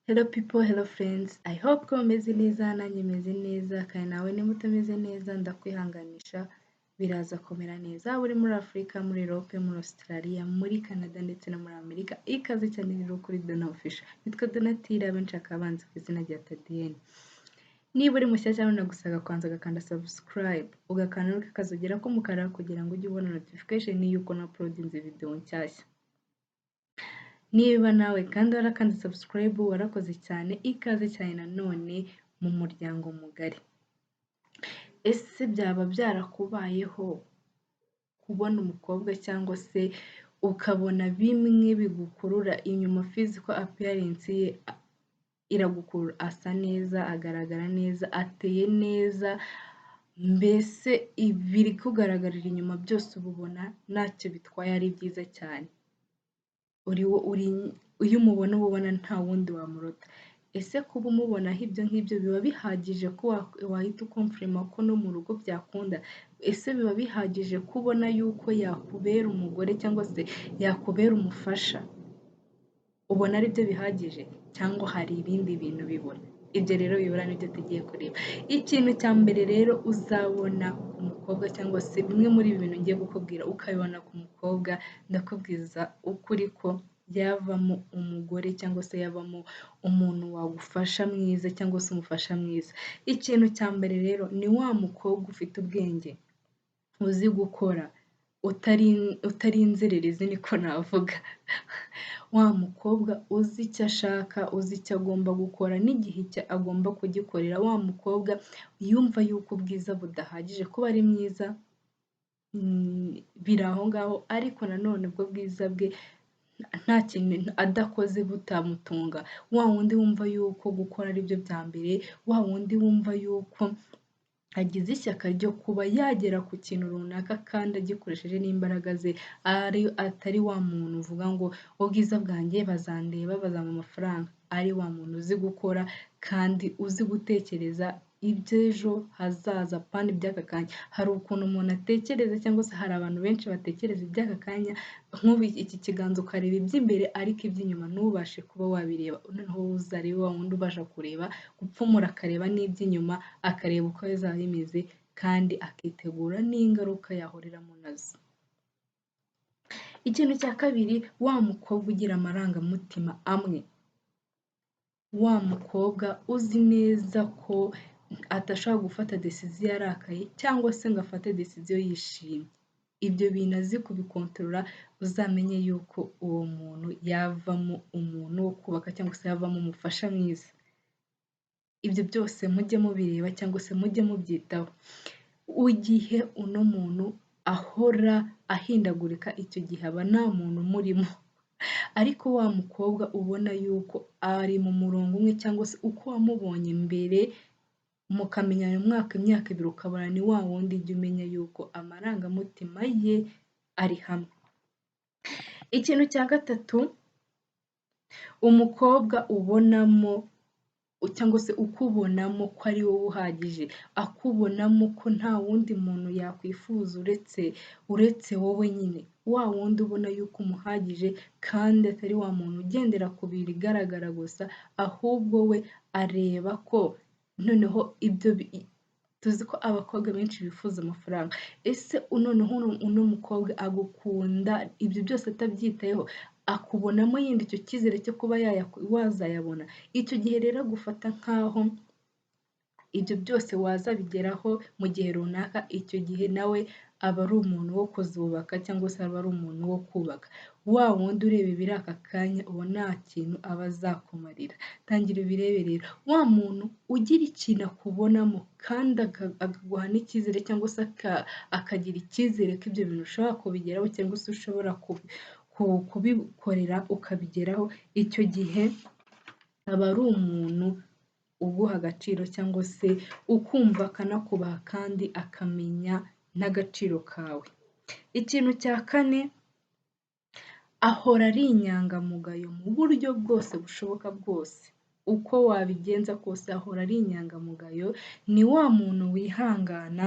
Hello people, hello friends, I hope ko mumeze neza, nanjye meze neza. Kandi nawe niba utameze neza, ndakwihanganisha, biraza kumera neza. Waba uri muri Afurika, muri Europe, muri Australia, muri Canada ndetse no muri Amerika, ikaze cyane rero kuri Dona Official. Nitwa Donatille, benshi bakaba banzi ku izina rya Tadiyene. Niba uri mushya cyane, nagusaba kubanza ugakanda subscribe, ugakanda n'akazogera k'umukara kugira ngo ujye ubona notification y'uko na uploadinze video nshyashya. Niba nawe kandi warakanze subscribe, warakoze cyane, ikaze cyane nanone mu muryango mugari. Ese byaba byarakubayeho kubona umukobwa cyangwa se ukabona bimwe bigukurura inyuma, physical appearance ye iragukurura, asa neza, agaragara neza, ateye neza, mbese ibiri kugaragarira inyuma byose uba ubona ntacyo bitwaye, ari byiza cyane? Iyo umubona uba ubona nta wundi wamuruta. Ese kuba umubonaho ibyo ngibyo biba bihagije ko wahita uconfirma ko no mu rugo byakunda? Ese biba bihagije ko ubona yuko yakubera umugore cyangwa se yakubera umufasha? Ubona ari byo bihagije cyangwa hari ibindi bintu bibura? Ibyo rero bibura nibyo tugiye kureba. Ikintu cya mbere rero uzabona ku mukobwa, cyangwa se bimwe muri ibi bintu ngiye kukubwira ukabibona ku mukobwa, ndakubwiza ukuri ko yavamo umugore cyangwa se yavamo umuntu wagufasha mwiza cyangwa se umufasha mwiza. Ikintu cya mbere rero ni wa mukobwa ufite ubwenge, uzi gukora, utari inzererezi niko navuga. Wa mukobwa uzi icyo ashaka, uzi icyo agomba gukora n'igihe agomba kugikorera, wa mukobwa yumva yuko ubwiza budahagije. Kuba ari mwiza biri aho ngaho, ariko nanone ubwo bwiza bwe nta kintu adakoze butamutunga. Wa wundi wumva yuko gukora ari byo bya mbere, wa wundi wumva yuko agize ishyaka ryo kuba yagera ku kintu runaka kandi agikoresheje n'imbaraga ze, atari wa muntu uvuga ngo ubwiza bwanjye bazandeba, bazampa amafaranga, ari wa muntu uzi gukora kandi uzi gutekereza iby'ejo hazaza, apana iby'aka kanya. Hari ukuntu umuntu atekereza, cyangwa se hari abantu benshi batekereza iby'aka kanya, nk'ubu iki kiganza ukareba iby'imbere ariko iby'inyuma ntubashe kuba wabireba. Noneho wowe uzarebe wa wundi ubasha kureba, gupfumura akareba n'iby'inyuma, akareba uko bizaba bimeze kandi akitegura n'ingaruka yahuriramo nazo. Ikintu cya kabiri, wa mukobwa ugira amarangamutima amwe, wa mukobwa uzi neza ko adashobora gufata decision arakaye cyangwa se ngo afate decision yishimye, ibyo bintu azi kubicontrola, uzamenye yuko uwo muntu yavamo umuntu wo kubaka cyangwa se yavamo umufasha mwiza. Ibyo byose mujye mubireba cyangwa se mujye mubyitaho. Igihe uno muntu ahora ahindagurika, icyo gihe aba nta muntu umurimo. Ariko wa mukobwa ubona yuko ari mu murongo umwe, cyangwa se uko wamubonye mbere mukamenyana umwaka, imyaka 2, ukabona ni wa wundi, jya umenya yuko amarangamutima ye ari hamwe. Ikintu cya gatatu, umukobwa ubonamo cyangwa se ukubonamo ko ari wowe uhagije, akubonamo ko nta wundi muntu yakwifuza uretse wowe nyine, wa wundi ubona yuko umuhagije kandi atari wa muntu ugendera ku bigaragara gusa, ahubwo we areba ko noneho ibyo tuzi ko abakobwa benshi bifuza amafaranga. Ese noneho uno mukobwa agukunda ibyo byose atabyitayeho, akubonamo yenda icyo cyizere cyo kuba wazayabona? Icyo gihe rero agufata nk'aho ibyo byose wazabigeraho mu gihe runaka. Icyo gihe nawe aba ari umuntu wo kuzubaka cyangwa se aba ari umuntu wo kubaka. Wa wundi ureba ibiri aka kanya, uwo nta kintu aba azakumarira. Tangira ubirebe rero. Wa muntu ugira ikintu akubonamo kandi akaguha n'icyizere, cyangwa se akagira icyizere ko ibyo bintu ushobora kubigeraho cyangwa se ushobora kubikorera ukabigeraho, icyo gihe aba ari umuntu uguha agaciro cyangwa se ukumva akanakubaha kandi akamenya n'agaciro kawe. Ikintu cya kane, ahora ari inyangamugayo mu buryo bwose bushoboka bwose. Uko wabigenza kose ahora ari inyangamugayo, ni wa muntu wihangana,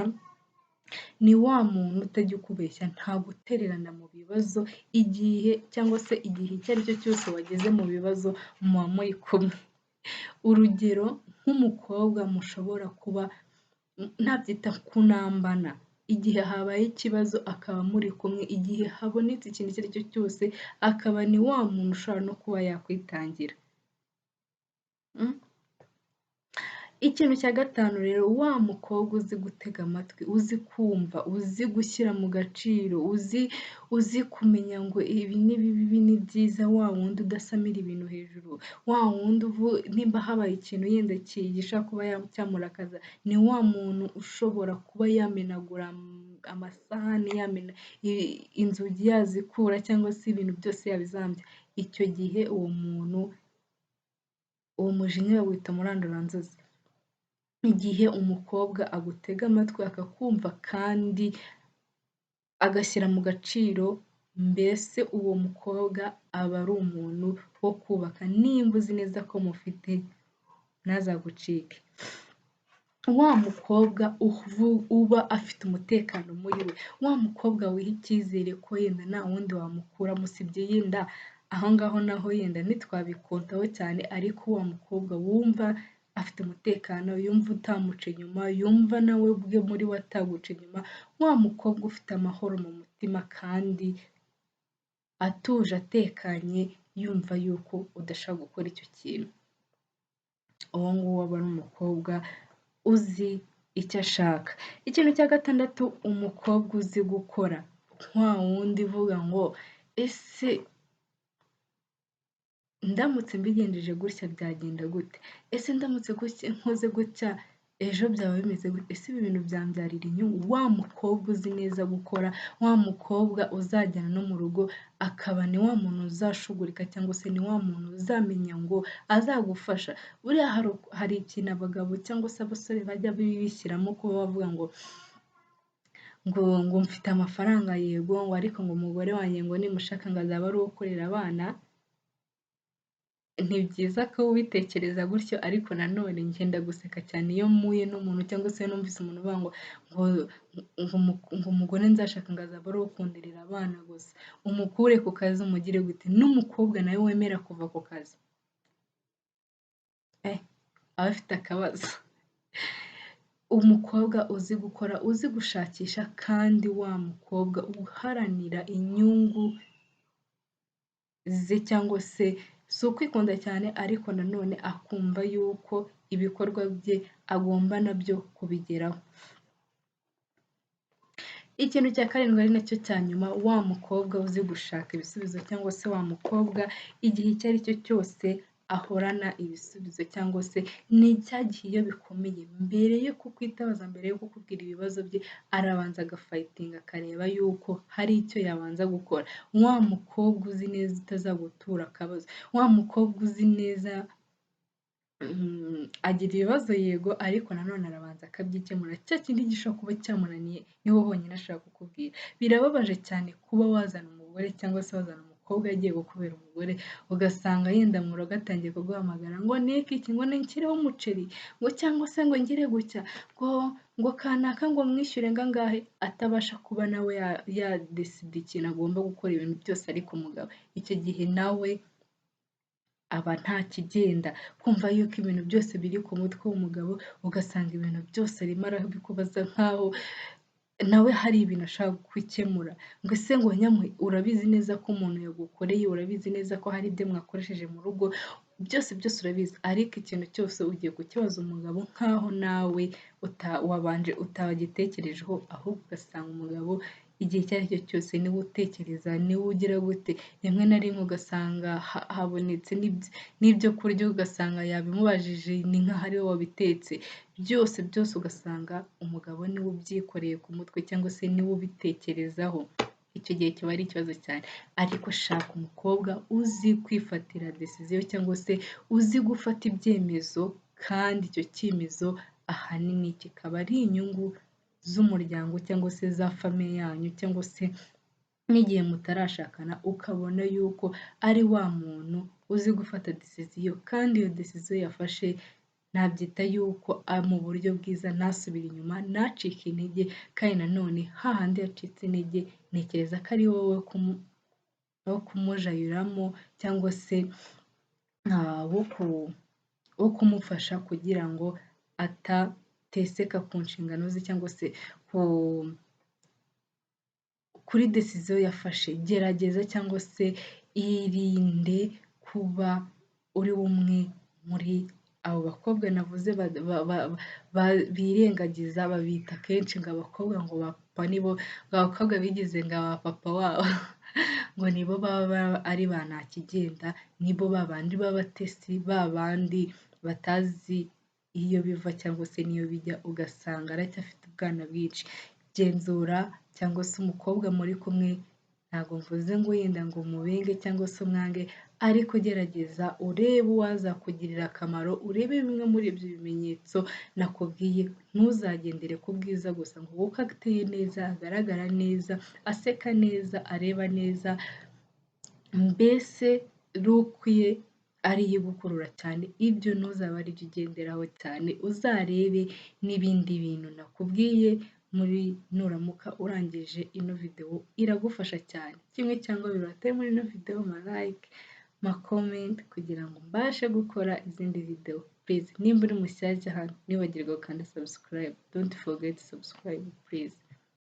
ni wa muntu utajya ukubeshya, ntagutererana mu bibazo, igihe cyangwa se igihe icyo ari cyo cyose wageze mu bibazo muba muri kumwe. Urugero nk'umukobwa mushobora kuba, nabyita kunambana, igihe habaye ikibazo akaba muri kumwe, igihe habonetse ikintu icyo ari cyo cyose akaba ni wa muntu ushobora no kuba yakwitangira. Ikintu cya gatanu rero, wa mukobwa uzi gutega amatwi, uzi kumva, uzi gushyira mu gaciro, uzi kumenya ngo ibi ni bibi, ibi ni byiza, wa wundi udasamira ibintu hejuru, wa wundi nimba habaye ikintu yenda gishobora kuba cyamurakaza, ni wa muntu ushobora kuba yamenagura amasahani, yamena inzugi yazikura cyangwa se ibintu byose yabizambya. Icyo gihe uwo muntu, uwo mujinya bawita umuranduranzuzi. Igihe umukobwa agutega amatwi akakumva kandi agashyira mu gaciro, mbese uwo mukobwa aba ari umuntu wo kubaka, nimba uzi neza ko mufite ntazagucike. Wa mukobwa uba afite umutekano muri we, wa mukobwa wiha icyizere ko yenda nta wundi wamukuramo usibye yenda aho ngaho naho yenda ntitwabikontaho cyane, ariko wa mukobwa wumva afite umutekano, yumva utamuca inyuma, yumva nawe ubwe muri we ataguca inyuma, wa mukobwa ufite amahoro mu mutima kandi atuje atekanye, yumva yuko udashobora gukora icyo kintu. Uwo nguwo aba ari umukobwa uzi icyo ashaka. Ikintu cya gatandatu, umukobwa uzi gukora, wa wundi uvuga ngo ese ndamutse mbigenjeje gutya byagenda gute? Ese ndamutse nkoze gutya ejo byaba bimeze gute? Ese ibi bintu byambyarira inyungu? Wa mukobwa uzi neza gukora, wa mukobwa uzajyana no mu rugo akaba ni wa muntu uzashugurika cyangwa se ni wa muntu uzamenya ngo azagufasha. Buriya hari ikintu abagabo cyangwa se abasore bajya bishyiramo kuba bavuga ngo ngo mfite amafaranga yego, ngo ariko ngo umugore wanjye ngo nimushaka ngo azaba ari uwo kurera abana. Ni byiza ko ubitekereza gutyo, ariko nanone ngenda guseka cyane iyo mpuye n'umuntu cyangwa se numvise umuntu uvuga ngo ngo umugore nzashaka ngo azaba ari uwo kunderera abana gusa, umukure ku kazi umugire gute? N'umukobwa nawe wemera kuva ku kazi aba afite akabazo. Umukobwa uzi gukora, uzi gushakisha kandi wa mukobwa uharanira inyungu ze cyangwa se si ukwikunda cyane, ariko nanone akumva yuko ibikorwa bye agomba nabyo kubigeraho. Ikintu cya karindwi ari nacyo cya nyuma, wa mukobwa uzi gushaka ibisubizo cyangwa se wa mukobwa igihe icyo ari cyo cyose ahorana ibisubizo cyangwa se ni cya gihe iyo bikomeye, mbere yo kukwitabaza, mbere yo kukubwira ibibazo bye, arabanza agafightinga akareba yuko hari icyo yabanza gukora. Wa mukobwa uzi neza utazagutura akabazo, wa mukobwa uzi neza agira ibibazo yego, ariko nanone arabanza akabyikemura, cya kindi gishobora kuba cyamunaniye niho honyine ashobora kukubwira. Birababaje cyane kuba wazana umugore cyangwa se wazana umukobwa agiye kukubera umugore, ugasanga yenda mu rugo atangiye kuguhamagara ngo nteke iki, ngo nshyireho umuceri, ngo cyangwa se ngo ngire gutya, ngo kanaka ngo mwishyure ngo angahe, atabasha kuba nawe yadecida ikintu agomba gukora, ibintu byose ariko umugabo. Icyo gihe nawe aba nta kigenda, kumva yuko ibintu byose biri ku mutwe w'umugabo, ugasanga ibintu byose arimo arabikubaza nkaho nawe hari ibintu ashaka gukemura, ngo ese ngo nyamuhe, urabizi neza ko umuntu yagukoreye, urabizi neza ko hari ibyo mwakoresheje mu rugo, byose byose urabizi, ariko ikintu cyose ugiye kukibaza umugabo nkaho nawe wabanje utagitekerejeho, ahubwo ugasanga umugabo igihe icyo ari cyo cyose niwe utekereza, niwe ugira gute, rimwe na rimwe ugasanga habonetse n'ibyo kurya ugasanga yabimubajije ni nk'aho ari we wabitetse, byose byose ugasanga umugabo niwe ubyikoreye ku mutwe cyangwa se niwe ubitekerezaho. Icyo gihe kiba ari ikibazo cyane, ariko shaka umukobwa uzi kwifatira decision cyangwa se uzi gufata ibyemezo, kandi icyo cyemezo ahanini kikaba ari inyungu z'umuryango cyangwa se za famille yanyu cyangwa se n'igihe mutarashakana, ukabona yuko ari wa muntu uzi gufata decision, kandi iyo decision yafashe nabyita yuko mu buryo bwiza, ntasubire inyuma, ntacike intege, kandi nanone hahandi yacitse intege ntekereza ko ari wowe wo kumujayuramo cyangwa se wo kumufasha kugira ngo atateseka ku nshingano ze cyangwa se kuri décision yafashe. Gerageza cyangwa se irinde kuba uri umwe muri abo bakobwa navuze birengagiza. Babita kenshi ngo abakobwa ngo ba papa nibo, ngo abakobwa bigize ngo aba papa wabo, ngo nibo baba ari ba ntakigenda, nibo babandi b'abatesi, babandi batazi iyo biva cyangwa se n'iyo bijya, ugasanga aracyafite ubwana bwinshi. Genzura cyangwa se umukobwa muri kumwe, ntabwo mvuze ngo yenda ngo umubenge cyangwa se umwange, ariko gerageza urebe uwazakugirira akamaro, urebe bimwe muri ibyo bimenyetso nakubwiye. Ntuzagendere ku bwiza gusa ngo kuko ateye neza, agaragara neza, aseka neza, areba neza, mbese look ye ariyo igukurura cyane. Ibyo ntuzabe aribyo ugenderaho cyane, uzarebe n'ibindi bintu nakubwiye muri. Nuramuka urangije ino videwo, iragufasha cyane. Kimwe cyangwa bibiri wateye muri ino videwo, ma like, ma comment, kugira ngo mbashe gukora izindi videwo. Please, nimba uri mushyashya hano, ntiwibagirwe gukanda subscribe. Don't forget subscribe, please.